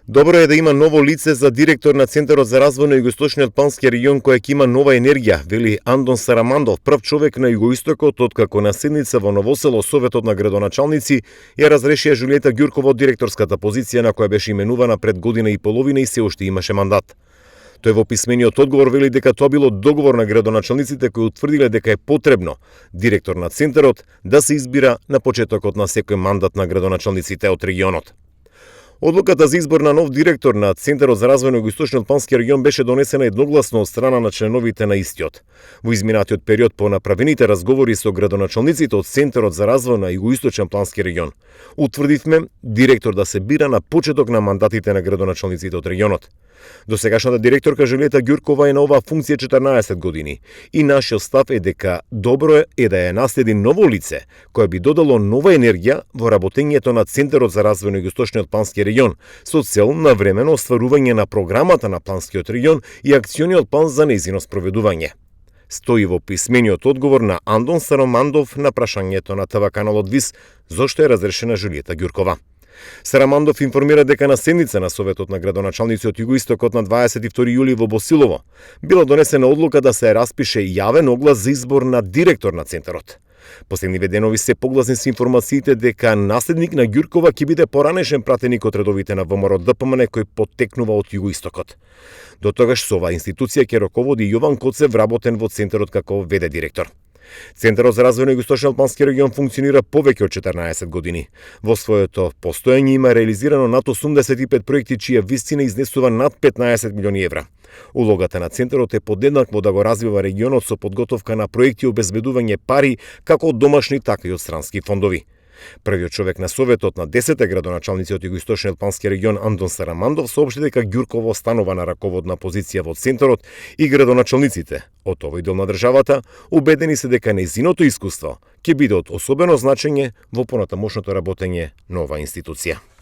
Добро е да има ново лице за директор на Центарот за развој на Југоисточниот плански регион кој ќе има нова енергија, вели Андон Сарамандов, прв човек на Југоистокот откако на седница во Новосело Советот на градоначалници ја разрешија Жулиета Ѓуркова од директорската позиција на која беше именувана пред година и половина и се уште имаше мандат. Тој во писмениот одговор вели дека тоа било договор на градоначалниците кои утврдиле дека е потребно директор на Центарот да се избира на почетокот на секој мандат на градоначалниците од регионот. Одлуката за избор на нов директор на Центарот за развој на Југоисточниот плански регион беше донесена едногласно од страна на членовите на истиот. Во изминатиот период по направените разговори со градоначалниците од Центарот за развој на Југоисточен плански регион, утврдивме директор да се бира на почеток на мандатите на градоначалниците од регионот. Досегашната директорка Жулиета Ѓуркова е на оваа функција 14 години и нашиот став е дека добро е да ја наследи ново лице кое би додало нова енергија во работењето на Центарот за развој на Југоисточниот плански регион со цел на времено остварување на програмата на планскиот регион и акциониот план за нејзино спроведување. Стои во писмениот одговор на Андон Сарамандов на прашањето на ТВ каналот ВИС зошто е разрешена Жулиета Ѓуркова. Сарамандов информира дека на седница на Советот на градоначалници од Југоистокот на 22 јули во Босилово била донесена одлука да се распише јавен оглас за избор на директор на Центарот. Последниве денови се погласни се информациите дека наследник на Ѓуркова ќе биде поранешен пратеник од редовите на ВМРО ДПМН кој потекнува од Југоистокот. До тогаш со оваа институција ќе раководи Јован Коцев, вработен во Центарот како ВД директор. Центарот за развој на Југоисточниот плански регион функционира повеќе од 14 години. Во своето постоење има реализирано над 85 проекти чија вистина изнесува над 15 милиони евра. Улогата на Центарот е подеднакво да го развива регионот со подготовка на проекти и обезбедување пари како од домашни така и од странски фондови. Првиот човек на Советот на 10 градоначалници од Југоисточниот плански регион Андон Сарамандов соопшти дека Ѓуркова останува на раководна позиција во Центарот и градоначалниците од овој дел на државата убедени се дека нејзиното искуство ќе биде од особено значење во понатамошното работење на оваа институција.